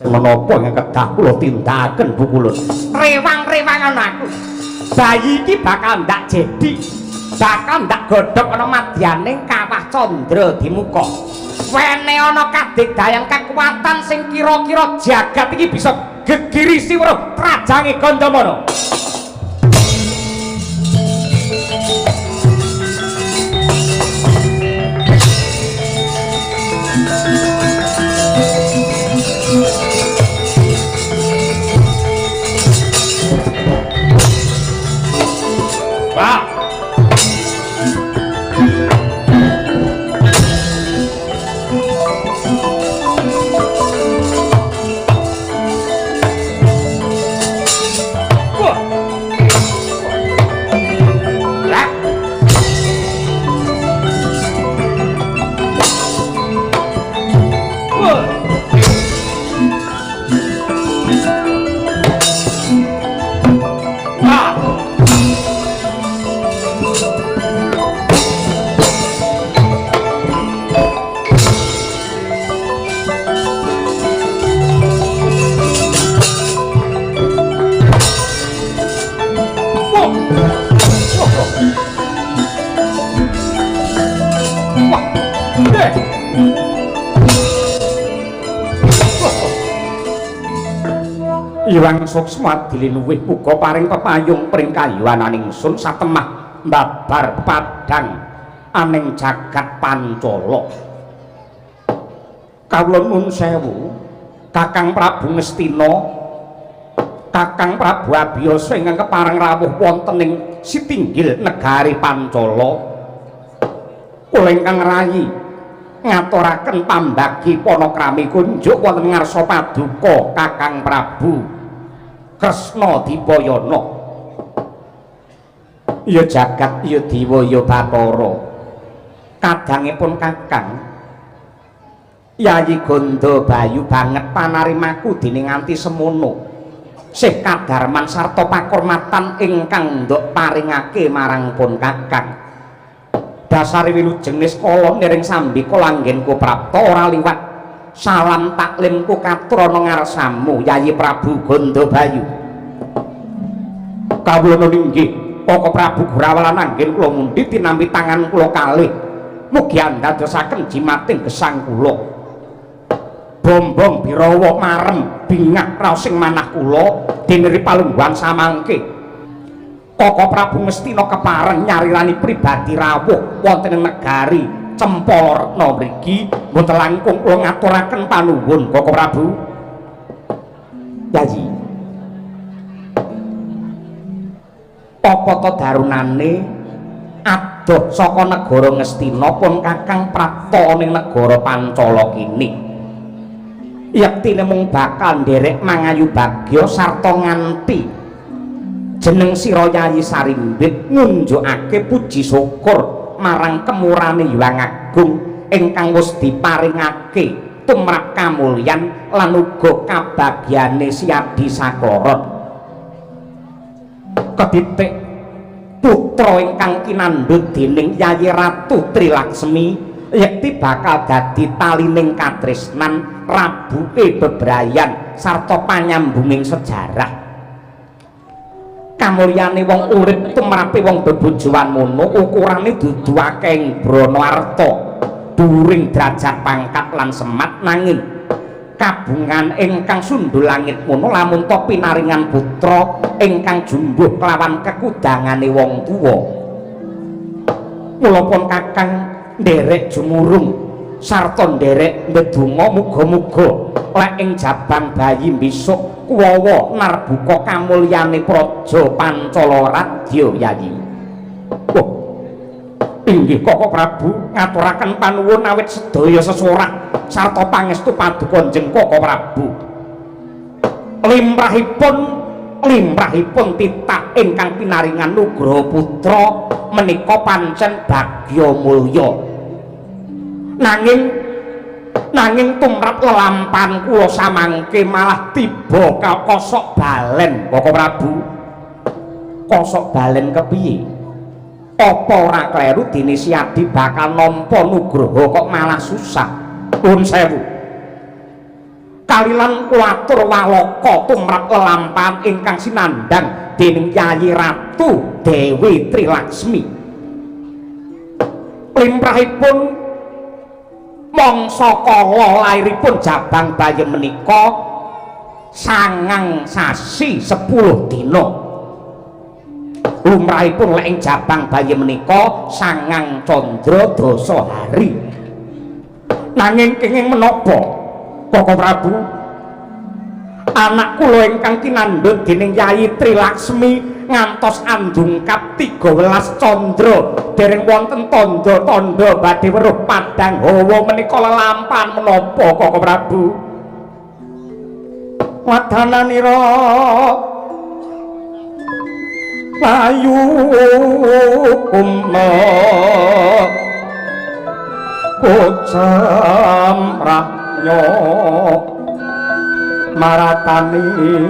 Menapa ingkang kedah kula tindakaken Bu Kulun? Rewang-rewangan aku. Bayi iki bakal ndak jedi, bakal ndak godhog ana madyaning kawah Candra Dimuka. Wene ana kadigdayan kekuatan sing kira-kira jagat iki bisa gegirisi weruh trajange Gandamana. Pak. Wah. Lah. Wah. Ah. Wah. Wah. Wah. Eh. Iwang suksma dilinuwih muga paring pepayung pring kayuwananing sun satemah mbabar padhang aning jagat Pancala. Kawula nuwun sewu Kakang Prabu Ngastina, Kakang Prabu Abiyasa ingkang kepareng rawuh wonten ing sitinggil negari Pancala. Kula ingkang rayi ngaturaken pambagi panakrami kunjuk wonten ngarsa paduka Kakang Prabu Kresna Dipayana. Ya jagat ya dewa ya bathara. Kadangipun Kakang Yayi Ganda Bayu banget panarimaku dene nganti semono. Sih kadarman sarta pakurmatan ingkang ndok paringake marang pun Kakang. Dasare wilujeng niskala niring sambika langgenku prapta ora liwat salam taklimku katur ana ngarsamu Yayi Prabu Ganda Bayu. Kawula inggih Kaka Prabu Gurawalan anggen kula mundhi tinampi tangan kula kalih. Mugi andadosaken jimating gesang kula. Bombong birawa marem bingah raosing manah kula dineri palungguhan samangke. Kaka Prabu Ngastina kepareng nyarirani pribadi rawuh wonten ing negari Cempala Retna mriki mboten langkung kula ngaturaken panuwun Kaka Prabu. Yayi. Apa ta darunane adoh saka negara Ngastina pun Kakang prapta ning negara Pancala kini. Yektine mung bakal nderek mangayu bagya sarta nganti jeneng sira Yayi Sarimbit ngunjukake puji syukur marang kemurane Hyang Agung ingkang wis diparingake tumrap kamulyan lan uga kabagyane Siadi Sakloron. Keditik putra ingkang kinandhut dening Yayi Ratu Trilaksmi yekti bakal dadi talining katresnan rabuke bebrayan sarta panyambunging sejarah. Kamulyane wong urip tumrape wong bebojoan mono ukurane dudu akeh brana arta dhuwuring derajat pangkat lan semat, nanging kabungan ingkang sundul langit mono lamun ta pinaringan putra ingkang jumbuh kelawan kekudangane wong tuwa. Mula pun Kakang nderek jumurung sarta nderek ndedonga muga-muga lek ing jabang bayi besok kuwawa narbuka kamulyane praja Pancala Radya Yayi. Wah. Inggih Kaka Prabu ngaturaken panuwun awit sedaya sesorak sarta pangestu paduka Njeng Kaka Prabu. Limrahipun titah ingkang pinaringan nugraha putra menika pancen bagya mulya. Nanging tumrap lelampahan kula samangke malah tiba kosok balen Kaka Prabu. Kosok balen kepiye? Apa ora kleru dene Siadi bakal nampa nugraha kok malah susah? Nuwun sewu. Kalilan kuatur waloka tumrap lelampahan ingkang sinandhang dening Yayi Ratu Dewi Trilaksmi. Limrahipun mangsa kala lairipun Jabang Bayi menika 9 sasi 10 dina. Lumrahipun lek ing Jabang Bayi menika 9 candra dasa hari. Nanging kenging menapa Koko Prabu, anak kula ingkang kinandhut dening Yayi Trilaksmi ngantos andungkap 13 candra dereng wonten tandha-tandha badhe weruh padhang hawa menika lelampahan menapa Koko Prabu? Wadananira payu kumma kocamrahnya maratani om.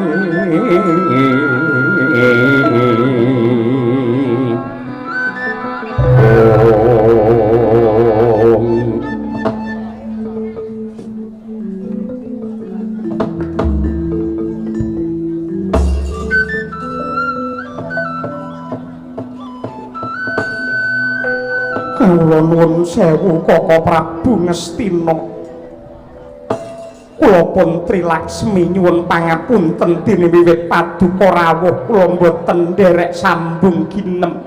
Kula nuwun sewu Koko Prabu Ngastina. Kula pun Trilaksmi nyuwun pangapunten dene wiwit paduka rawuh kula mboten nderek sambung ginem.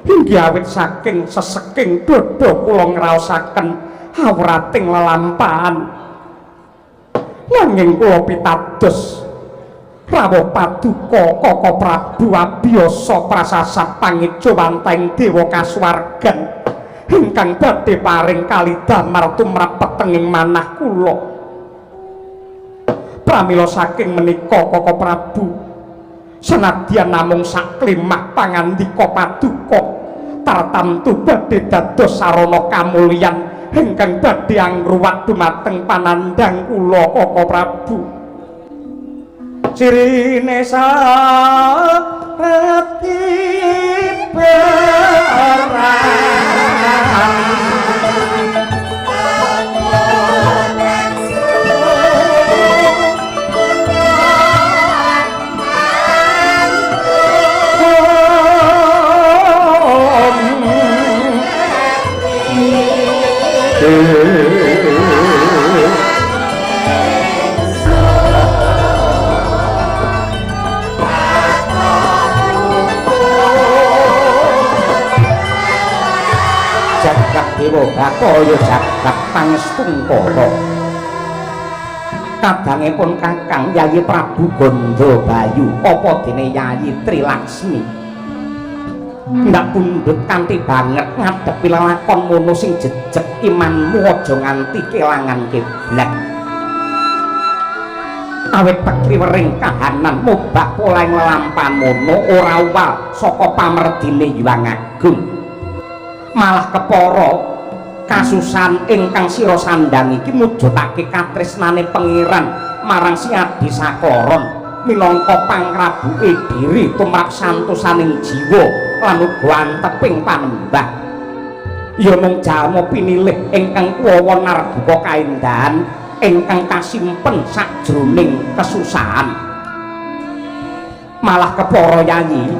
Inggih awit saking seseking dada kula ngraosaken awrating lelampahan. Nanging kula pitados rawuh paduka Koko Prabu abiyasa prasasat pangejawantahing dewa kasuwargan ingkang badhe paring kalidamar tumrap petenging manah kula. Pramila saking menika Koko Prabu, senadyan namung saklimah pangandika paduka tartamtu badhe dados sarana kamulyan ingkang badhe angruwat dumateng panandhang kula Koko Prabu. Cirine sarati perang jagat dewa bakaya jagat pangestungkara. Kadangipun Kakang Yayi Prabu Gandha Bayu apa dene Yayi Trilaksmi ndak pundhut kanthi banget ngadepi lelakon mono sing jejeg imanmu aja nganti kelangan kiblat. Awit pekriwering kahanan mobak polaing lelampahan mono ora uwal saka pamerdine Hyang Agung. Malah kepara kasusan ingkang sira sandhang iki mujudake katresnane pangeran marang si Adi Sakloron minangka pangrabuke diri tumrap santosaning jiwa lan uga anteping panembah. Ya mung jalma pinilih ingkang kuwawa narbuka kaendahan ingkang kasimpen sakjroning kesusahan. Malah kepara Yayi,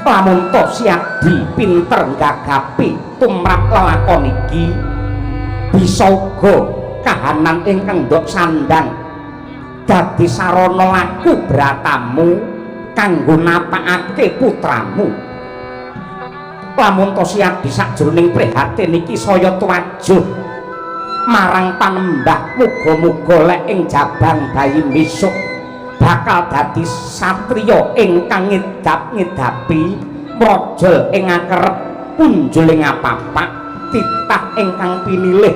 lamun to si Adi pinter nggagapi tumrap lelakon iki bisa uga kahanan ingkang ndok sandhang dadi sarana laku bratamu kanggo napakake putramu. Lamun to si Adi sakjroning prihatin iki saya tuwajuh marang panembah, muga-muga lek ing Jabang Bayi besok bakal dadi satriya ingkang ngedap-ngedapi mrojol ing akerep punjul ing apapak titah ingkang pinilih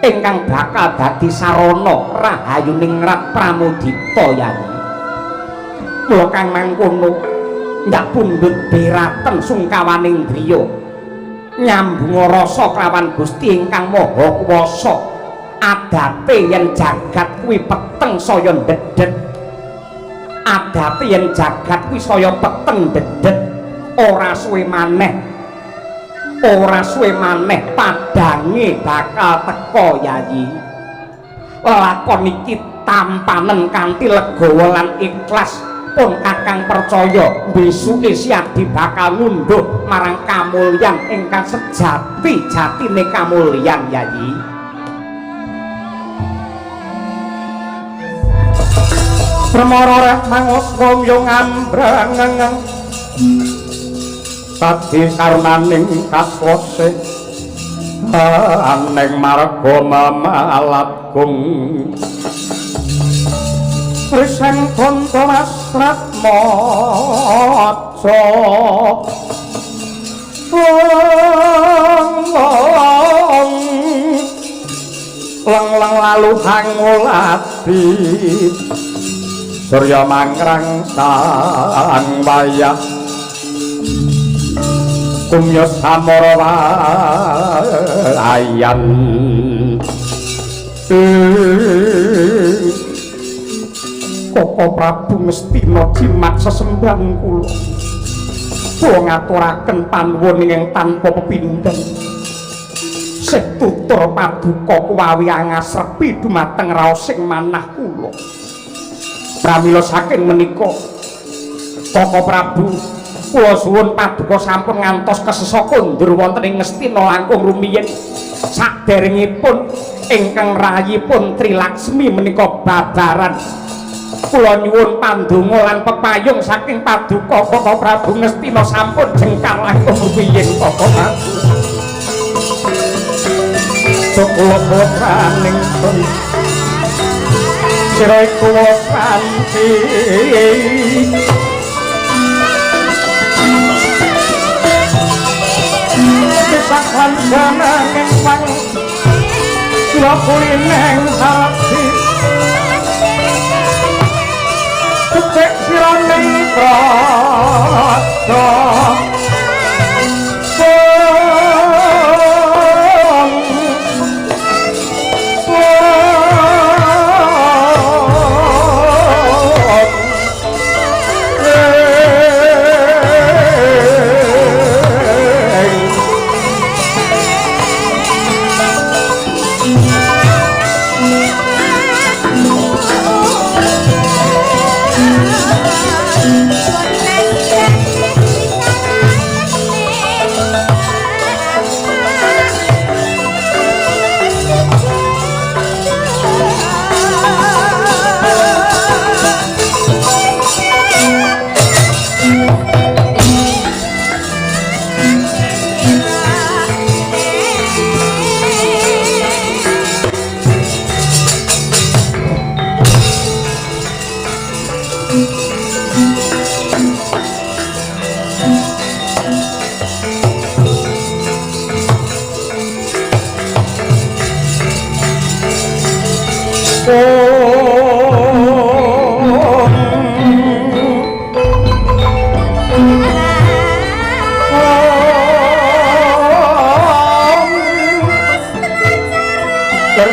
ingkang bakal dadi sarana rahayuning rat pramudita. Yayi kula kang mangkono ndak pundhut beraten sungkawaning driya nyambunga rasa klawan Gusti ingkang Maha Kuwasa. Adate yen jagat kuwi peteng saya ndedhet, adate yen jagat kuwi saya peteng ndedhet, ora suwe maneh, ora suwe maneh padhange bakal teka. Yayi. Lelakon iki tampanen kanthi legawa lan ikhlas. Pun Kakang percaya besuke Siadi bakal ngunduh marang kamulyan ingkang sejati jatine kamulyan Yayi. Permara reh mangoswa yo ngambrang tadi karunaning kaswase aneng marga mamalat gung Riseng konto masrat maca leng-leng lalu hangulati surya mangrang sang wayah kumya samara wayan. Koko Prabu Ngastina jimat sesembahan kula. Kula ngaturaken panuwun ingkang tanpa pepindhan. Sih tutur paduka kuwawi angasrepi dumateng raosing manah kula. Pramila saking menika Koko Prabu kula suwun paduka sampun ngantos kesesa kondur wonten ing Ngastina langkung rumiyin. Saderengipun ingkang rayipun Trilaksmi menika babaran kula nyuwun pandonga lan pepayung saking paduka Koko Prabu Ngastina sampun jengkar langkung rumiyin Koko Prabu. Kula putraning sira iku kanthi saklan jananging wang kula kulineng hati becik sira ning praja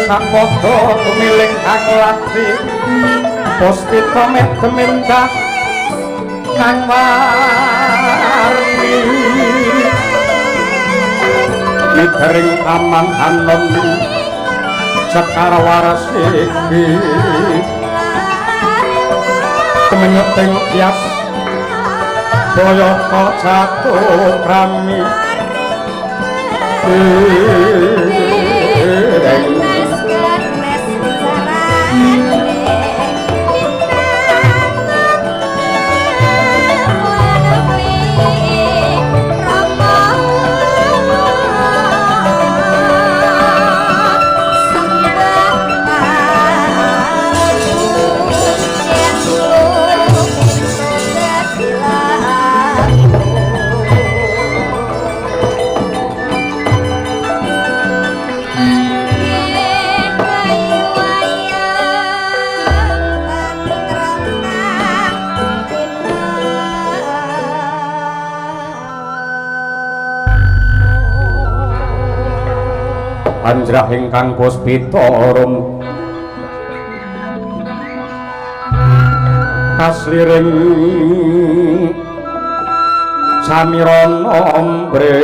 Sapadha tumiling kang lati puspita medemendhah kang warni midering taman anom sekar waras iki kemenyuting tias boyoko jatuh krami. Anjrah ingkang puspita arum kasliring samirana ombre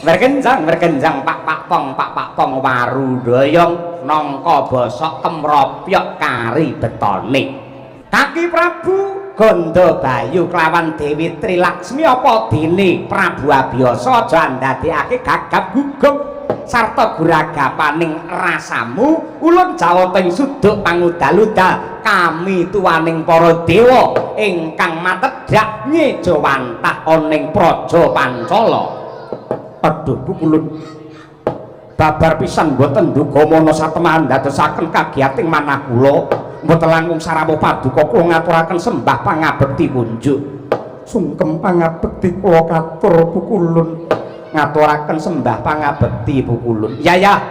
Berkenjang berkenjang pak pak pong pak pak pong waru doyong nongko bosok kemropyok kari betone. Kaki Prabu Ganda Bayu kelawan Dewi Trilaksmi apa dene Prabu Abiyasa aja ndadekake gagap gugup sarta guragapaning rasamu ulun jawata ing suduk pangudal-udal kami tuwaning para dewa ingkang matedhak ngejawantah ana ing praja Pancala. Aduh pukulun babar pisan mboten duga mana satemahan ndadosaken kagiyating manah kula mboten langkung sarawuh paduka kula ngaturaken sembah pangabekti kunjuk. Sungkem pangabekti kula katur pukulun ngaturaken sembah pangabekti pukulun. Ya ya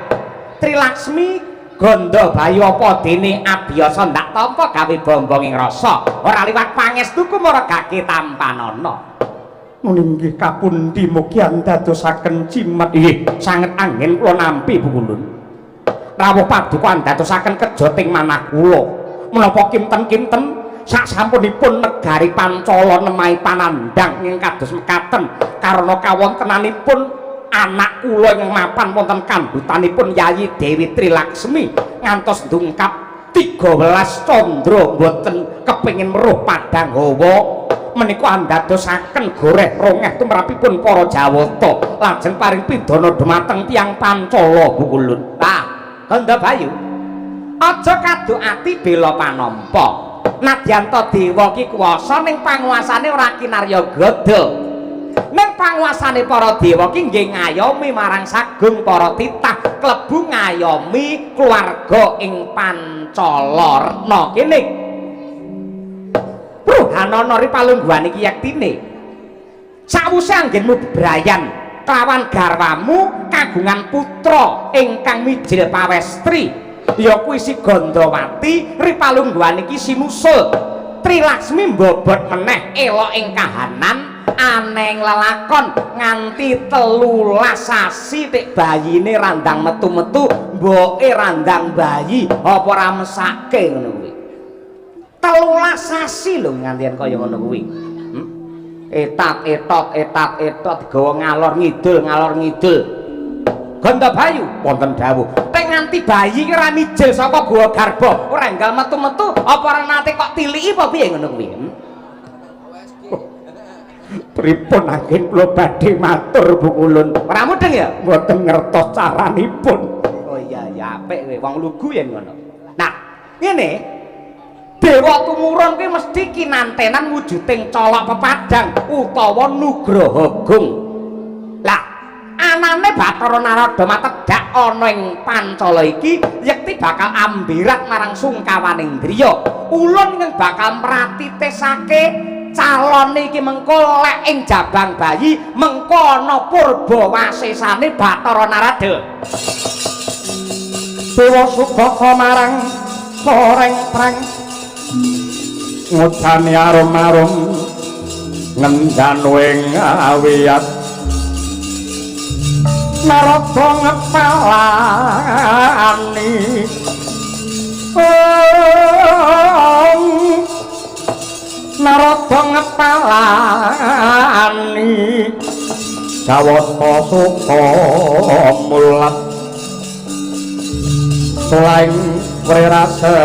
Trilaksmi Ganda Bayu apa dene Abiyasa ndak tampa gawe bombong ing rasa ora liwat pangestuku maragake tampanana. Nggih kapundi mugi andadosaken jimat. Nggih sanget anggen kula nampi pukulun. Rawuh paduka andadosaken kejoting manah kula. Menapa kinten-kinten sasampunipun negari Pancala nemahi panandhang ing kados mekaten karana kawontenanipun anak kula ingkang mapan wonten kandhutanipun Yayi Dewi Trilaksmi ngantos ndungkap 13 candra mboten kepengin meruh padang hawa menika andadosaken goreh rongeh tumrapipun para Jawata lajeng paring pidana dhumateng tiyang Pancala pukulun. Ah, Ganda Bayu, aja kaduk ati bela panampa. Nadyanta dewa ki kuwasa ning panguasane ora kinarya gada. Ning panguasane para dewa ki nggih ngayomi marang sagung para titah klebu ngayomi keluarga ing Pancala Retna kene. Pruhanana ri palungguhan iki yektine. Sawuse anggenmu bebrayan kelawan garwamu kagungan putra ingkang mijil pawestri ya kuwi si Gandawati ri palungguhan iki sinusul Trilaksmi mbobot meneh elok ing kahanan aneh lelakon nganti 13 sasi tik bayine randang metu-metu mboke randang bayi apa ora mesake ngono kuwi. 13 sasi lho ngantian kaya ngono kuwi. Etat etot etat etot digawa ngalor ngidul ngalor ngidul. Ganda Bayu wonten dawuh. Tek nganti bayi ki ora mijil saka gua garba, ora enggal metu-metu, apa ora nate kok tiliki apa piye ngono kuwi? Pripun anggen kula badhe matur pukulun? Ora mudeng ya? Mboten ngertos caranipun. Oh iya ya apik kowe wong lugu yen ngono. Nah, ngene. Dewa tumurun kuwi mesti kinantenan wujuding colok pepadang utawa nugraha gung. Lah, anane Bathara Narada matedhak ana ing Pancala iki yekti bakal ambirat marang sungkawaning driya. Ulun ingkang bakal mratitesake calon iki mengko lek ing jabang bayi mengko ana purba wasesane Bathara Narada. Dewa sukaka marang koreng prang ngudane arum-arum ngendanu ing awiyat Narada ngepalani Narada ngepalani Jawata suka mulat selain wrirase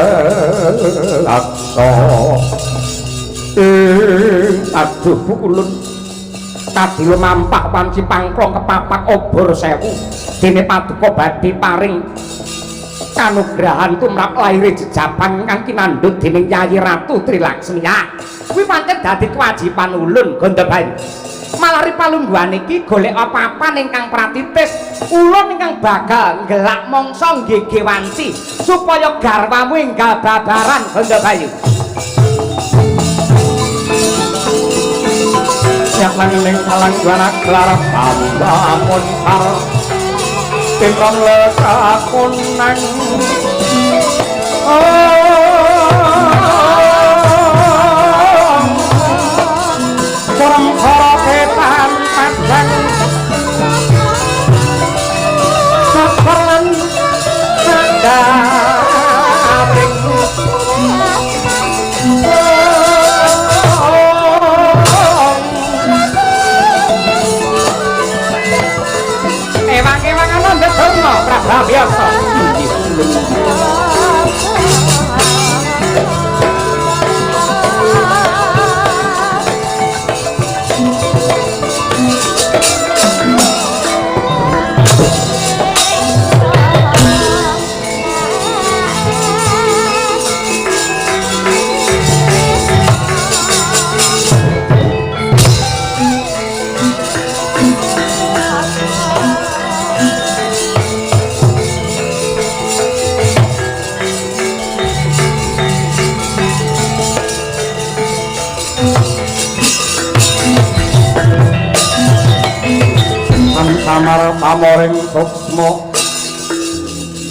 laksa. Aduh pukulun kadila mampak wanci pangklong kepapak obor sewu dene paduka badhe paring kanugrahan tumrap laire jejapan kang kinandhut dening Yayi Ratu Trilaksmi. Kuwi pancen dadi kewajiban ulun Ganda Bayu. Malah ripalungguhan iki golek apa-apa ingkang pratitis. Ulun ingkang bakal nggelak mangsa nggege wanci supaya garwamu enggal babaran Gandabayu. Yak langing palang juara gelar bambamun kar timron lekakunang Corong soro ketan padang Sokor lan sadaring Ewang-ewangan Durna Prababyasa. Samar pamoring suksma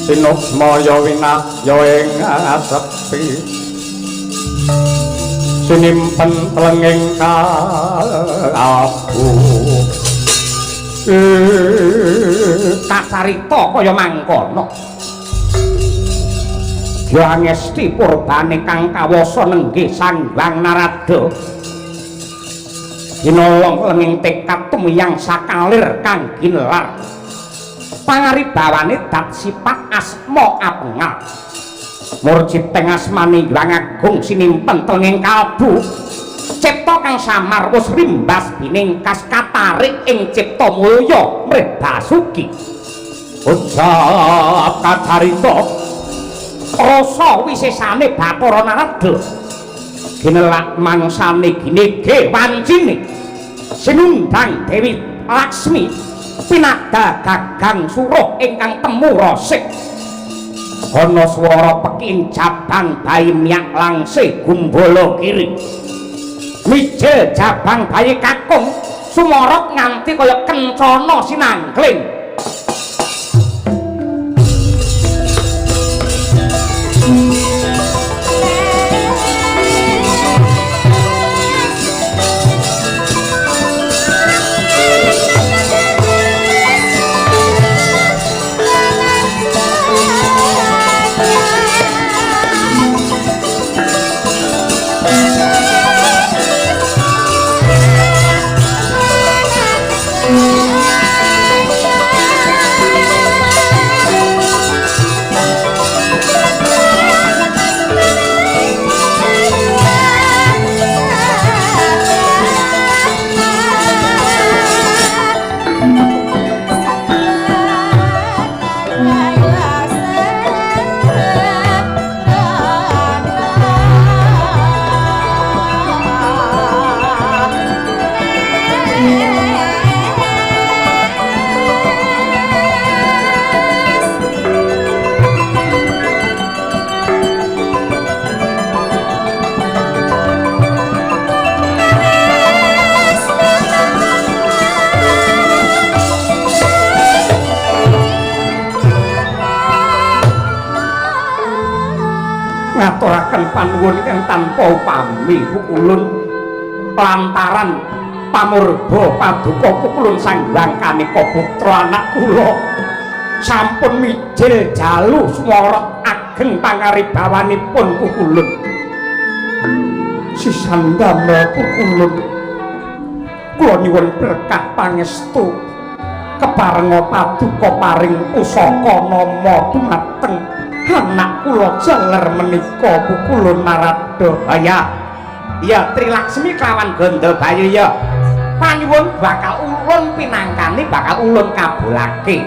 sinuksma ya winah ya ing asepi sinimpen tlenging kalbu Kacarita kaya mangkono. Ya angesti purbane kang kawasa nenggih Sang Hyang Narada. Ginolong lenging tekad tumiyang sakalir kang ginelar. Pangaribawane dat sipat asma apengal. Murjiteng asmane Hyang Agung sinimpen tenging kalbu. Cipta kang samar wis rimbas biningkas katarik ing cipta mulya mrih Basuki. Ucap kacarita rasa wisesane Bathara Narada. Ginelak mangsane ginege wancine sinundang Dewi Laksmi pinada gagang suruh ingkang temu rasik. Ana swara peking jabang bayi miyak langse gumbala kiri. Mijil jabang bayi kakung sumorot nganti kaya kencana sinangkling. Ngaturaken panuwun ingkang tanpa upami pukulun lantaran pamurba paduka pukulun Sang Hyang Kanika putra anak kula sampun mijil jalu swara ageng pangaribawanipun pukulun. Sisan damel pukulun kula nyuwun berkah pangestu keparenga paduka paring pusaka nama dumateng anak kula jaler menika pukulun Narada. Ya, ya Trilaksmi kelawan Gandabayu ya. Panyuwun bakal ulun pinangkani bakal ulun kabulake.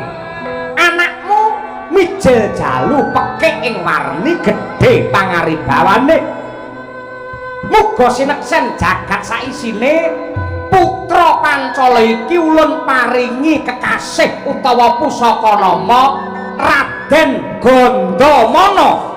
Anakmu mijil jalu pekik ing warni gedhe pangaribawane. Muga sineksen jagat saisine Putra Pancala iki ulun paringi kekasih utawa pusaka nama Raden Gandamana.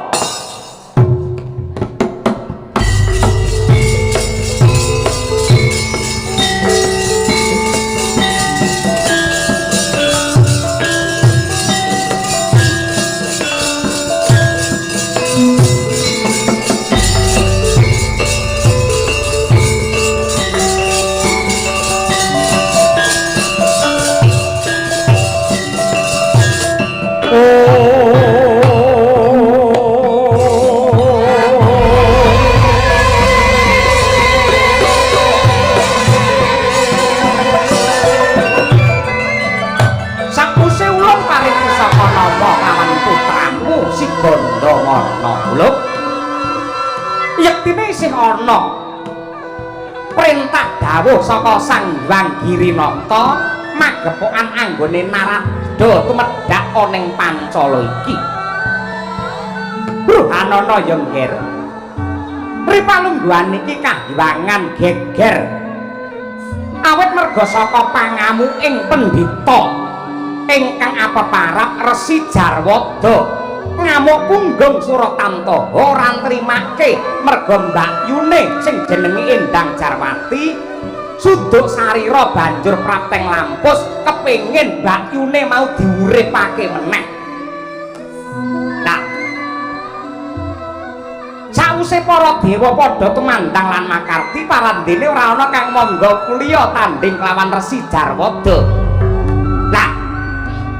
Sakuse ulun paring pusaka nama lawan putramu si Gandamana lho. Yektine isih ana perintah dawuh saka Sang Hyang Girinata magepokan anggone Narada tumedhak ana ing Pancala iki. Bruhanana ya ngger. Ripalungguhan iki kahyangan geger. Awit merga saka pangamuking pendhita ingkang apeparap Resi Jarwada ngamuk punggung Suratantaha ora nrimake merga mbakyune sing jenenge Endang Jarwati suduk sarira banjur prapteng lampus kepengin mbakyune mau diuripake meneh. Nah, sawise para dewa padha tumandang lan makarti parandene ora ana kang mangga kuliya tanding lawan Resi Jarwada. Nah,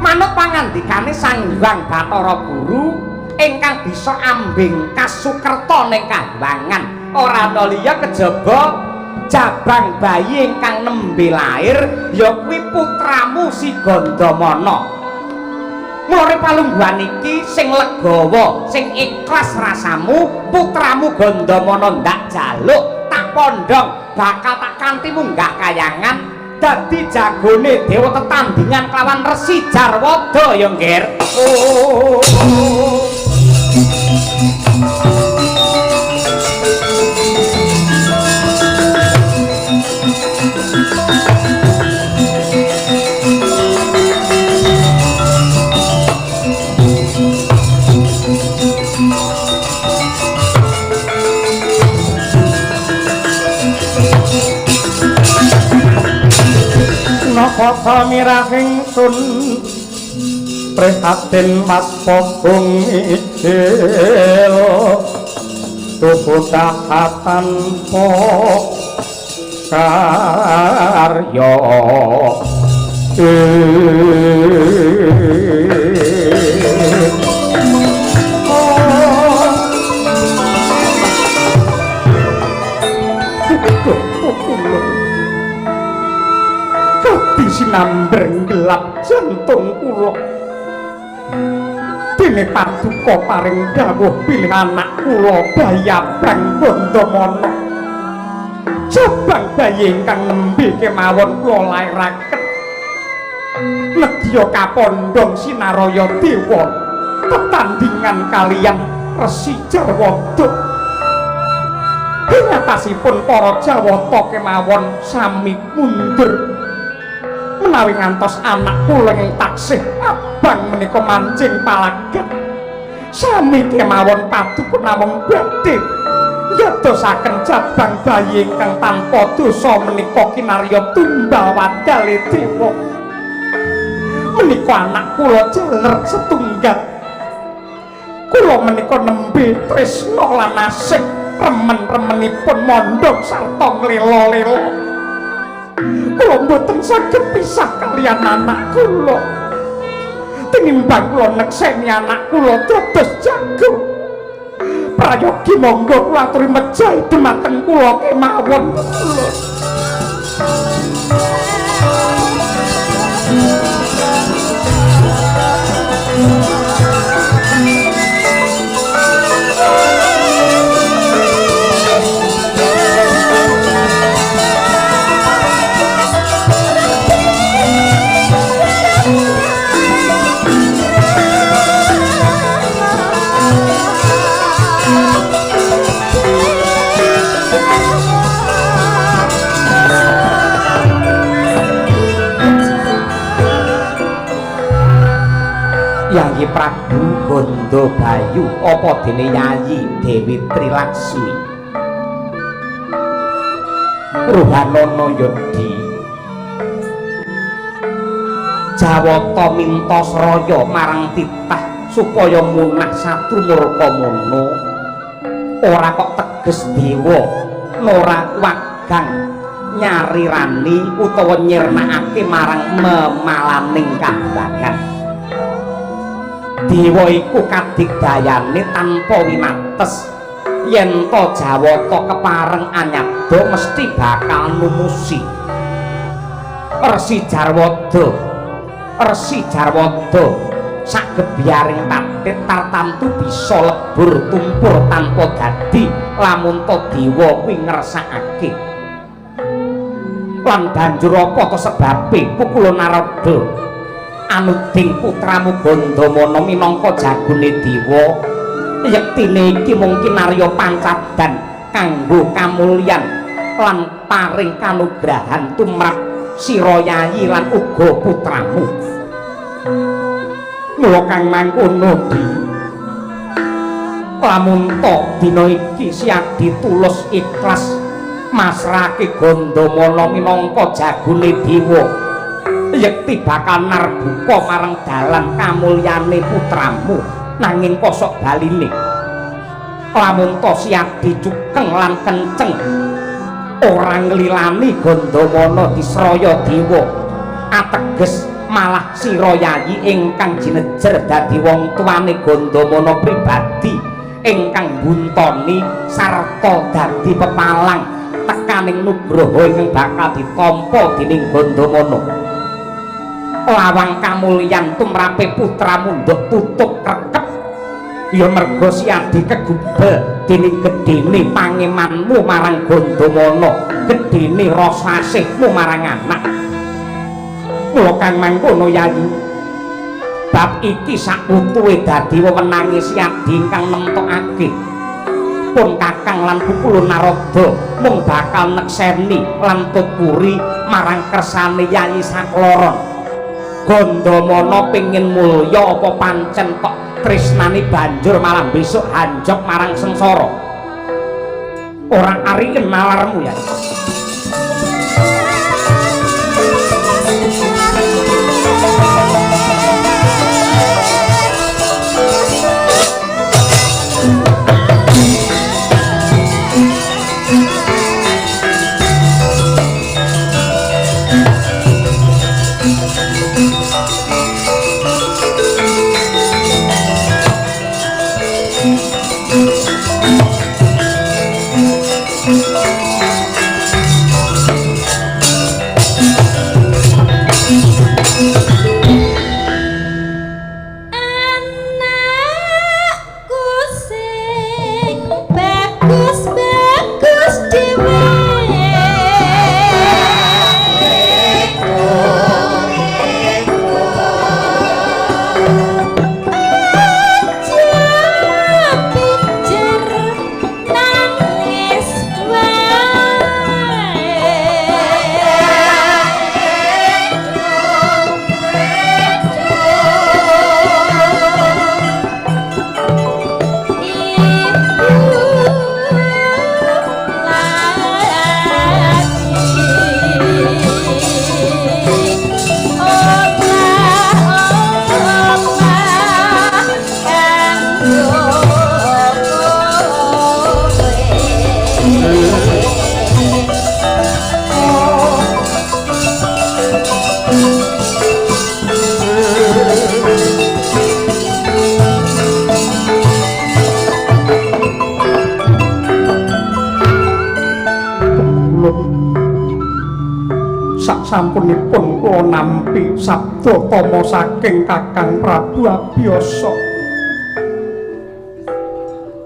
manut pangandikane Sang Hyang Bathara Guru ingkang bisa ambingkas sukerta ning kahyangan ora ana liya kejaba jabang bayi ingkang nembe lair ya kuwi putramu si Gandamana. Mulane palungguhan iki sing legawa, sing ikhlas rasamu, putramu Gandamana ndak jaluk, tak pondhong, bakal tak kanthi munggah kayangan dadi jagone dewa tetandingan kelawan Resi Jarwada ya ngger. Oh. Napa mirah ingsun prihatin mas pogung ijil tubuh tahatan po karya. Sinambreng gelap jantung kula dene paduka paring dawuh bilih anak kula bayi abang Gandamana jabang bayi ingkang nembe kemawon kula lairaken nedya kapondhong sinaraya dewa tetandingan kaliyan Resi Jarwada. Ing atasipun para Jawata kemawon sami mundur menawi ngantos anak kula ingkang taksih abang menika mancing palagan sami kemawon paduka namung badhe ndadosaken jabang bayi ingkang tanpa dosa menika kinarya tumbal wadale dewa. Menika anak kula jaler setunggal, kula menika nembe tresna lan asih remen-remenipun mondhong sarta nglela-lela. Kula mboten saged pisah kaliyan anak kula. Tinimbang kula nekseni anak kula dados jago. Prayogi monggo kula aturi mejahi dumateng kula kemawon. Yayi Prabu Gandabayu apa dene Yayi Dewi Trilaksmi. Ruhanana Yadi Jawata minta sraya marang titah supaya munah satru murka mono. Ora kok teges dewa nora wagang nyarirani utawa nyirnakake marang memalaning kambangan. Dewa iku kadigdayane tanpa winates. Yen to Jawata kepareng anyabda mesti bakal numusi. Resi Jarwada, Resi Jarwada sak gebyaring tatit tartamtu bisa lebur tumpur tanpa dadi lamun to dewa kuwi ngersakake. Lan banjur apa to sebabe Pukula Narada anuding putramu Gandamana minangka jagone dewa? Yektine iki mung kinarya pancadan kanggo kamulyan lan paring kanugrahan tumrap sira yayi lan uga putramu. Mula kang mangkono di lamun to dina iki Siadi tulus ikhlas masrahake Gandamana minangka jagone dewa, yekti bakal narbuka marang dalan kamulyane putramu. Nanging kosok baline lamun to Siadi cukeng lan kenceng ora nglilani Gandamana disraya dewa, ateges malah sira yayi ingkang jinejer dadi wong tuane Gandamana pribadi ingkang buntoni sarta dadi pepalang tekaning nugroho ingkang bakal ditampa dening Gandamana. Lawang kamulyan tumrape putramu nduk tutup krekep ya merga Siadi kegubel dening gedene pangemanmu marang Gandamana, gedene rasa asihmu marang anak. Mula kang mangkono yayi, bab iki sakutuhe dadi wewenange Siadi ingkang nemtokake. Pun Kakang lan Pukula Narada mung bakal nekseni lan tuturi marang kersane Yayi sakloron. Gandamana pengin mulya apa pancen kok tresnane banjur malah besok hanjok marang sengsara. Ora ariyen nalarmu ya. Anakku sing bagus-bagus dhewe aja pijer nangis wae. Ibu lagi omah-omah kanggo kowe. Sak sampunipun kula nampi sabda tama saking Kakang Prabu Abiyasa,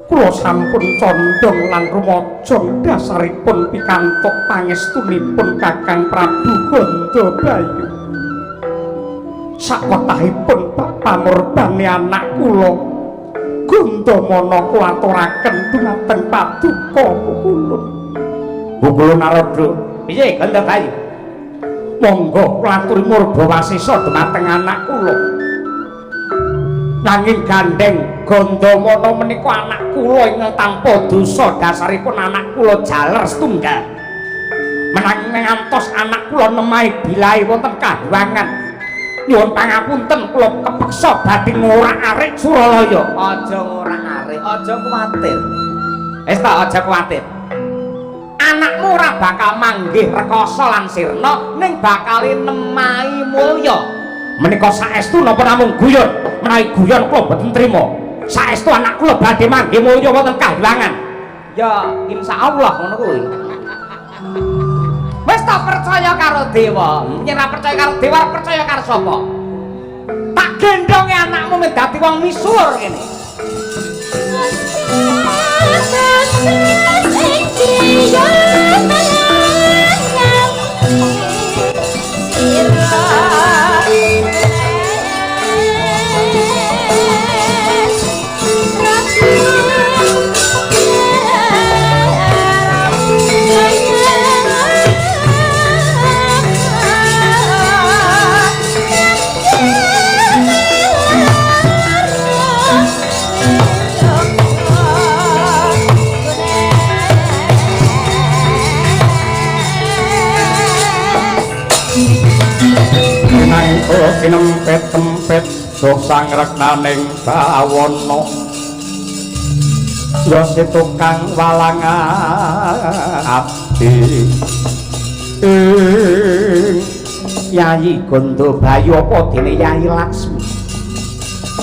kula sampun condong lan rumajang dasaripun pikantuk pangestunipun Kakang Prabu Gandabayu. Sakwetahipun bab pamurbane anak kula Gandamana kula aturaken dumateng paduka Pukulun. Pukula Narada, piye Gandabayu? Monggo kula aturi murba wasesa dumateng anak kula. Nanging gandeng Gandamana menika anak kula ingkang tanpa dosa, dasaripun anak kula jaler setunggal. Menanging ngantos anak kula nemahi bilahi wonten kahyangan. Nyuwun pangapunten kula kepeksa badhe ngorak-arik Suralaya. Aja ngorak-arik, aja kuwatir. Wis ta, aja kuwatir. Anakmu ora bakal manggih rekoso lan sirna, ning bakal nemahi mulya. Menika saestu napa namung guyon? Menawi guyon kula mboten trima. Saestu anak kula badhe manggih mulya wonten kahyangan. Ya insyaallah ngono kuwi. Wis ta percaya karo dewa. Yen ora percaya karo dewa, ora percaya karo sapa? Tak gendhonge anakmu men dadi wong misuwur kene. Minangka kinempet-tempet duh sang reknaning bawana ya si tukang walang abdi ing Yayi Gandabayu apa dene Yayi Laksmi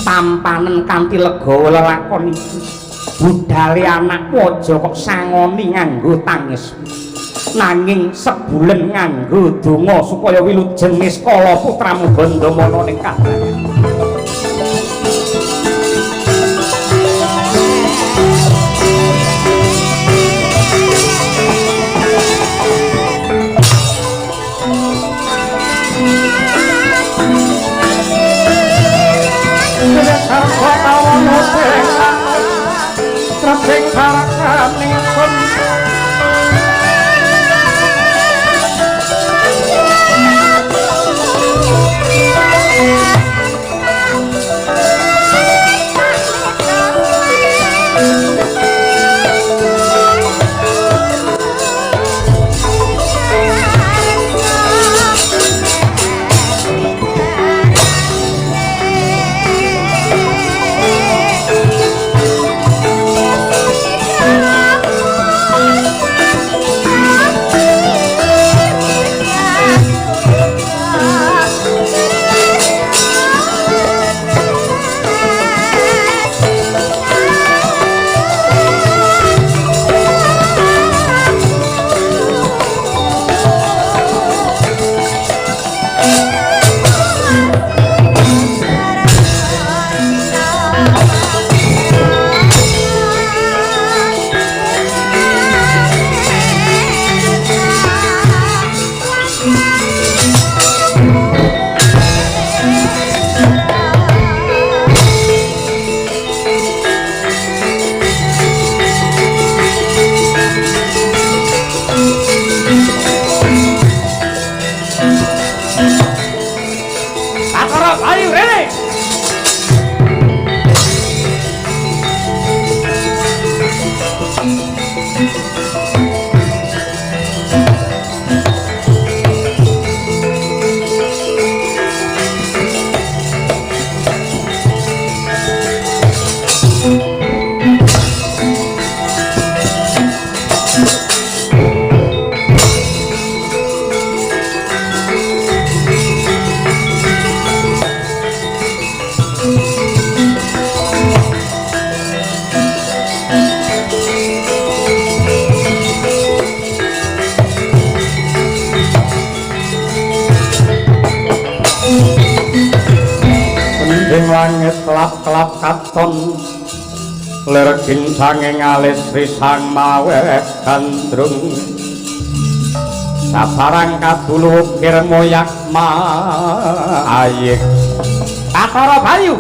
tampanen kanthi legawa lelakon iki. Budale anakmu aja kok sangoni nganggo tangis, nanging sebulen nganggo donga supaya wilujeng niskala putramu Gandamana ning kahyangan. Sing parakaning sun Bathara Bayu rene. Ing langit kelap-kelap katon lir gincange ngalis risang mawe gandrung sabarang kadulu ukir moyak mayik. Bathara Bayu,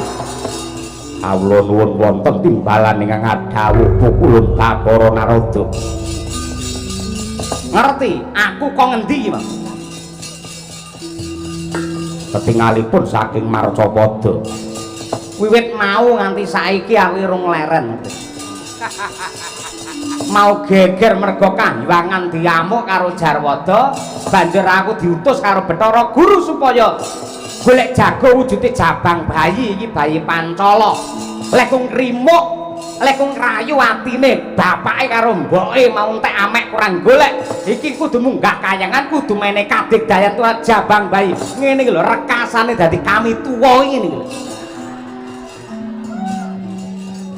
kawula nuwun wonten timbalan ingkang ngadhawuh pukulun Bathara Narada. Ngerti aku kok ngendi iki, Mas? Ketingalipun saking marcapada. Wiwit mau nganti saiki aku urung leren. Mau geger mergo kahyangan diamuk karo Jarwada, banjur aku diutus karo Bathara Guru supaya golek jago wujude jabang bayi iki, bayi Pancala. Lek kung rimuk, lek kung rayu atine bapake karo mboke mau entek amek kurang golek, iki kudu munggah kayangan, kudu mene kadigdayan tuan jabang bayi. Ngene iki lho rekasane dadi kami tuwa ngene iki lho.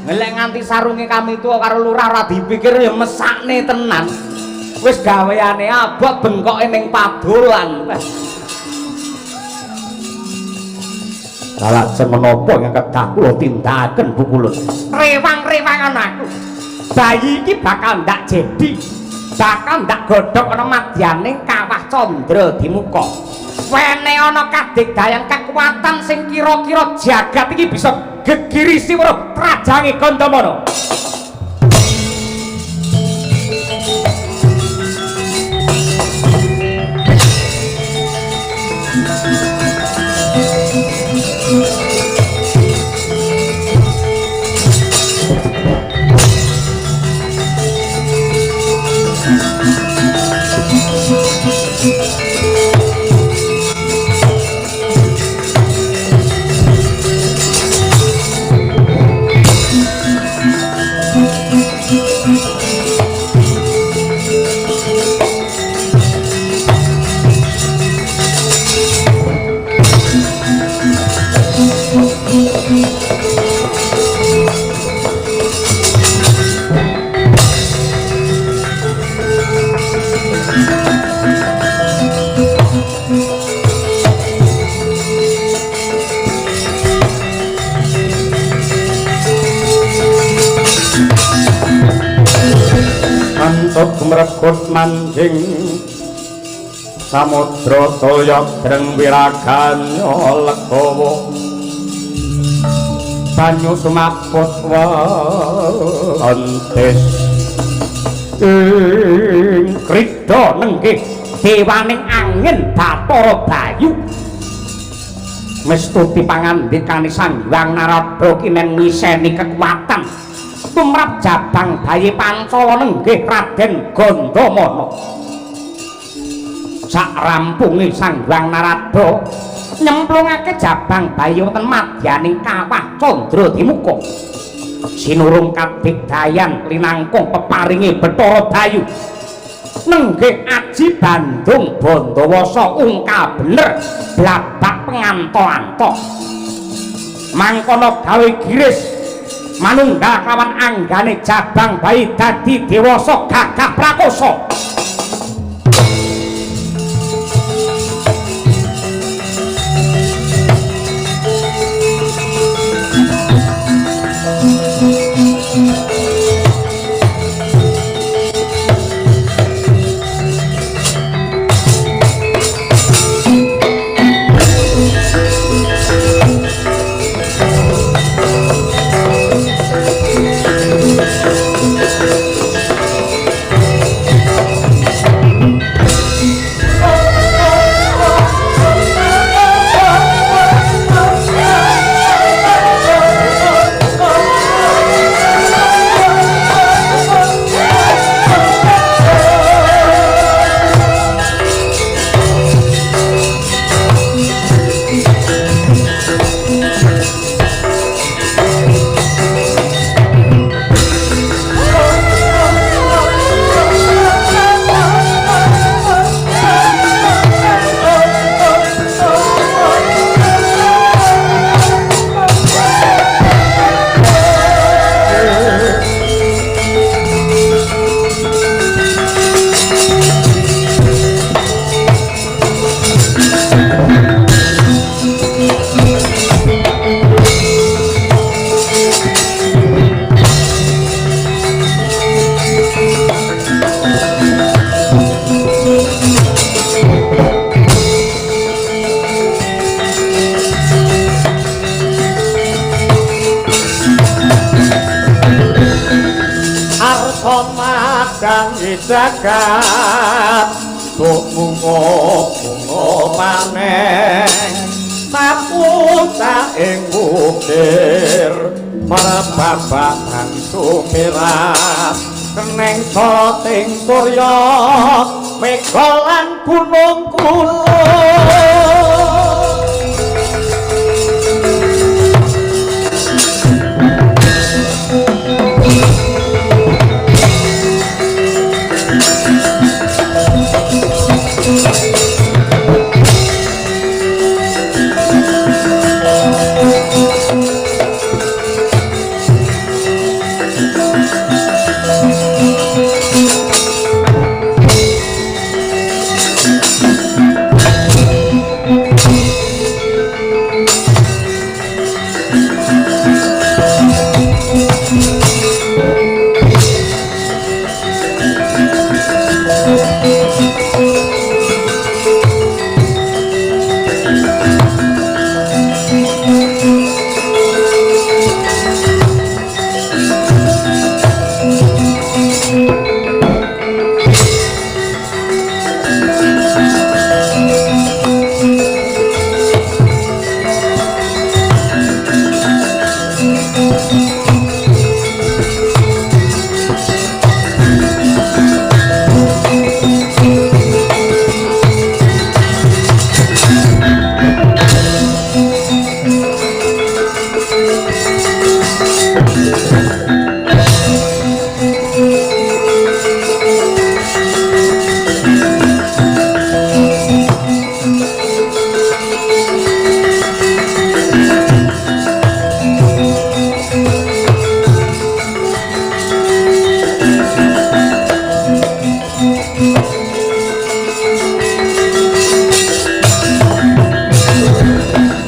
Ngelek nganti sarunge kami tuwa karo lurah ora dipikir ya mesakne tenan. Wis gaweane abot bengkoke ning padolan. Lajeng menapa ingkang kedah kula tindakaken Bu Kulun? Rewang-rewangan aku. Bayi iki bakal ndak jadi, bakal ndak godhog ana madyaning kawah Candra Dimuka. Wene ana kadigdayan kekuatan sing kira-kira jagat iki bisa gegirisi weruh trajange Gandamana. Antuk gumregut manjing samudra toya dreng wiraganya legawa banyu sumaput wentis ing krida nenggih dewaning angin Bathara Bayu mestuti pangandikane Sang Hyang Narada kinen miseni kekuatan tumrap jabang bayi Pancala nenggih Raden Gandamana. Sak rampunge Sang Hyang Narada nyemplungake jabang bayi wonten madyaning kawah Candra Dimuka. Sinurung kadigdayan linangkung peparinge Bathara Bayu nenggih aji Bandung Bandawasa ungkal bener blabak penganto-anto. Mangkono gawe giris manunggal kawan anggane jabang bayi dadi dewasa gagah prakosa. Jagat buk bunga bunga maneng Sapuca ing ukir para bapak bangsu perak keneng soroting surya mega lan gunung kulon.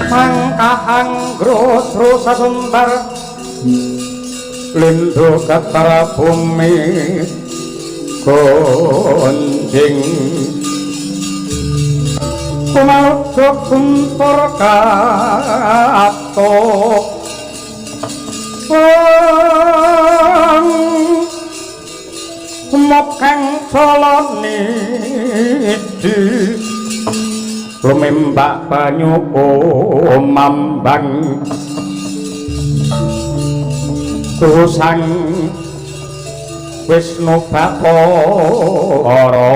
Mangkahang sasumbar lindu getar bumi gonjing kumalujuk guntur katuk mokeng solonidi lumembak banyu kumambang Kusang Wisnu Bathara.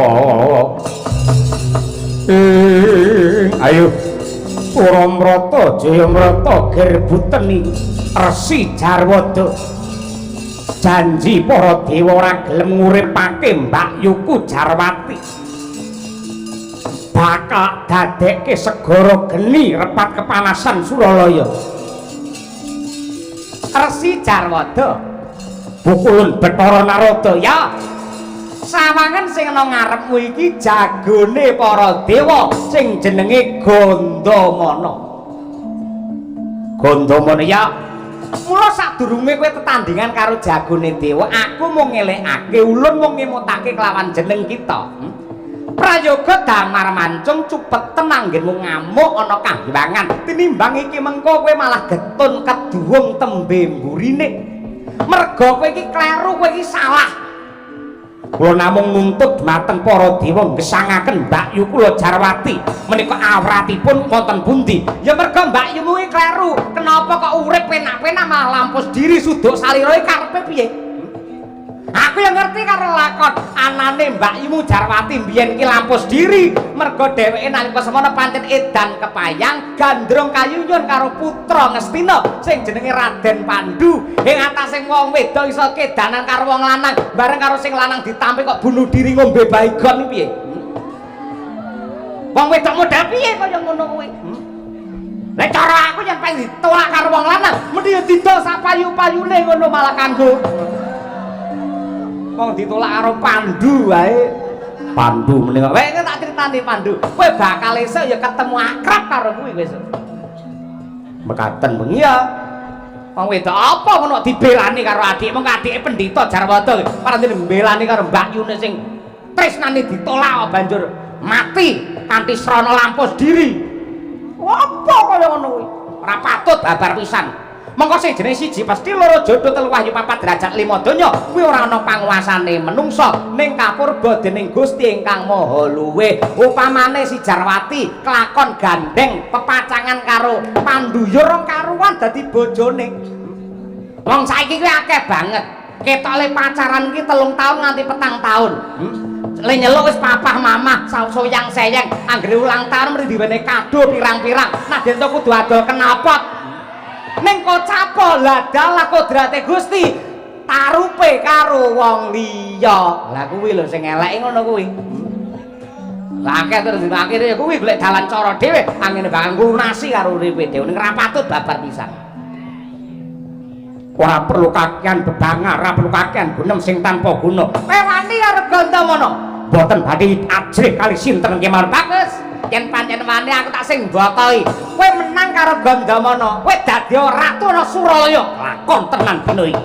Ayo Puramrata Jayamrata gerbuteni Resi Jarwada. Janji para dewa ora gelem nguripake Mbakyuku Jarwati. Bakal dadekke segara geni repat kepanasan Suralaya. Resi Jarwada Pukulun Bathara Narada ya. Sawangan sing ana ngarepmu iki jagone para dewa sing jenenge Gandamana. Gandamana ya. Mula sadurunge kowe tetandingan karo jagone dewa, aku mung ngelekake ulun mung ngemutake kelawan jeneng kita. Prayoga damar mancung cupeten anggenmu ngamuk ana kahyangan. Tinimbang iki mengko kowe malah getun keduwung tembe mburine. Merga kowe iki kleru, kowe iki salah. Kula namung nuntut dhumateng para dewa ngesangaken Mbakyu kula Jarwati menika awratipun wonten pundi? Ya merga mbakyumu iki kleru. Kenapa kok urip penak-penak malah lampus diri suduk salira iki karepe piye? Aku yang ngerti karo lakon anane mbakyumu Jarwati mbiyen iki lampus diri merga dheweke nalika semono pancen edan kepayang gandrung kayuyun karo putra Ngastina sing jenenge Raden Pandu. Ing atase wong wedok iso kedanan karo wong lanang bareng karo sing lanang ditampi kok bunuh diri ngombe baygon piye? Wong wedok model piye kaya ngono kuwi? Lah cara aku yen pengen ditolak karo wong lanang mesti ya didol sak payu-payune ngono malah kanggo wong ditolak karo Pandu wae. Pandu menika kowe tak critani Pandu, kowe bakal esuk ya ketemu akrab karo kuwi kowe esuk. Mekaten bengi ya. Wong wedok apa ngono dibelani karo adikmu, adike pendhita Jarwada parane mbelani karo mbakyune sing tresnane ditolak banjur mati kanthi srana lampus diri. Apa kaya ngono kuwi? Ora patut babar pisan. Mongko sing jenenge siji pasti loro jodoh telu wahyu papat derajat lima donya kuwi ora ana panguasane menungsa ning kapurba dening Gusti ingkang Maha Luwih. Upamane si Jarwati kelakon gandeng pepacangan karo Pandu ya rong karuan dadi bojone. Wong saiki kuwi akeh banget. Ketole pacaran iki 3 tahun nganti 4 tahun. Le nyeluk wis papah mamah soyang seyeng anggere ulang tahun mesti diwenehi kado pirang-pirang. Nadyan to kudu adol knalpot. Ning kocapo lah dalah kodrate Gusti tarupe karo wong liya. Lah kuwi lho sing eleke ngono kuwi. Lah akeh terus akhire ya kuwi golek dalan cara dhewe angene bakal nglunasi karo uripe dhewe ning ra patut babar pisan. Ora perlu kakean bebangar, ora perlu kakean gunem sing tanpa guna. Kowe wani karo Gandamana? Mboten badhe ajrih kali sinten kemawon. Bagus. Yen pancen wani aku tak sing mbotoi. Kowe menang karo Gandamana, kowe dadi ratu ana Suralaya. Lakon tenan dina iki.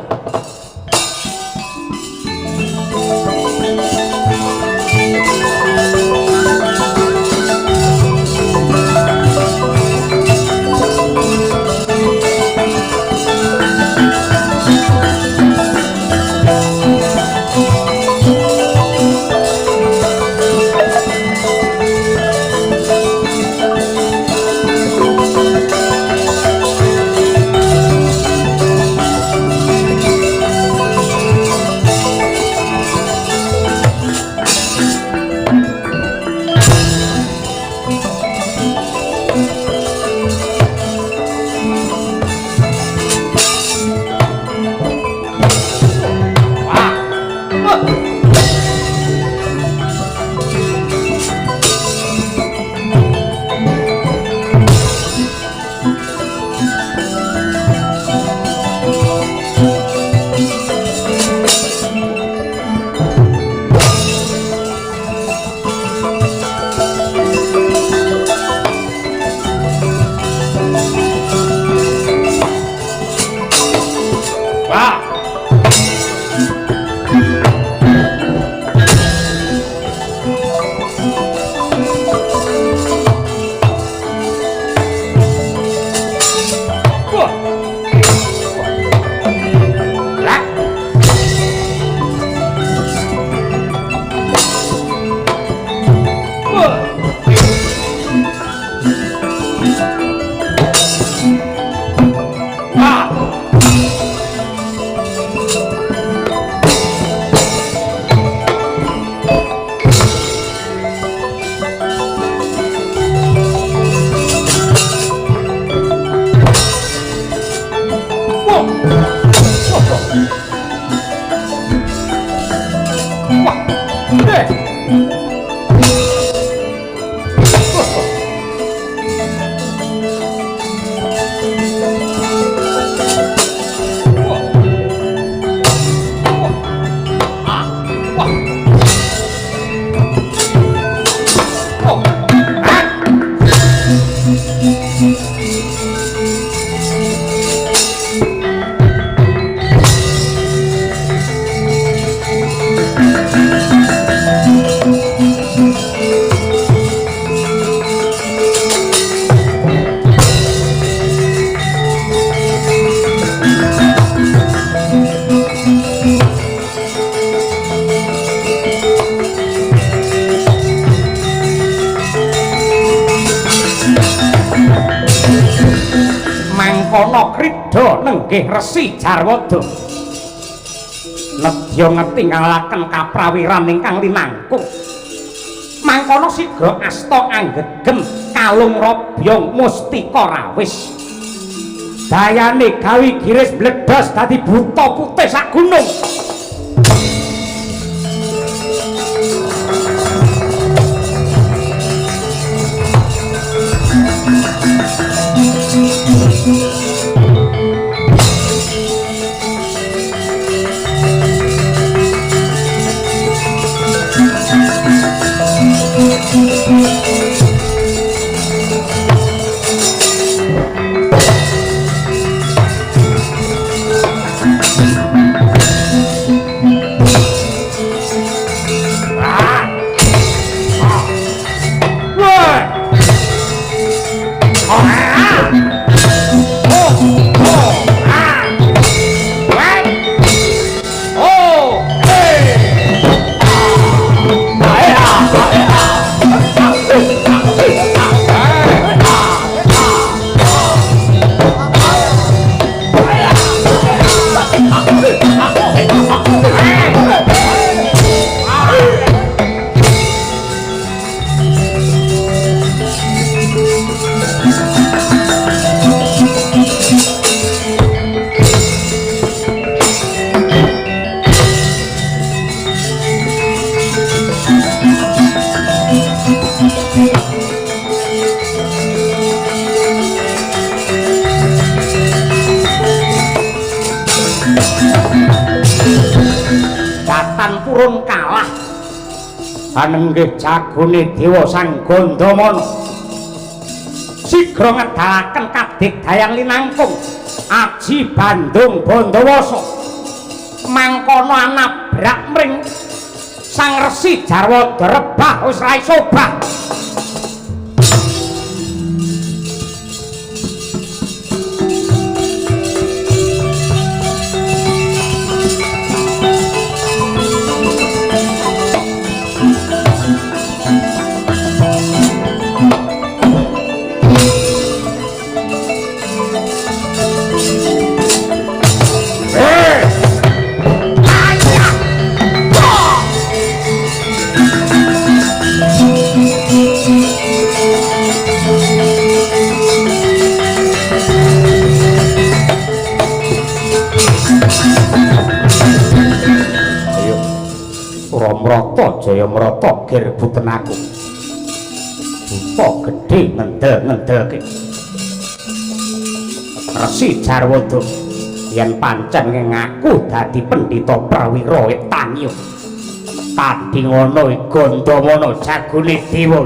Mangkono krida nenggih Resi Jarwada. Nedya ngetinggalaken kaprawiran ingkang linangkung. Mangkono sigra asta anggegem kalung robyong mustika rawis. Dayane gawi giris mbledos dadi buta putih sak gunung. Kasan purun kalah. Anenggih jagone Dewa Sang Gandamana. Sigra ngedalaken kadigdayan linangkung Aji Bandung Bandawasa. Mangkono anabrak mring Sang Resi Jarwada rebah wis ra iso obah. Ayo Suramrata Jayamrata gir buten aku. Buta gedhe ngendel-ngendelke. Resi Jarwada yen pancen ngaku dadi pendhita prawira tangi. Tanding ana Gandamana jagone dewa.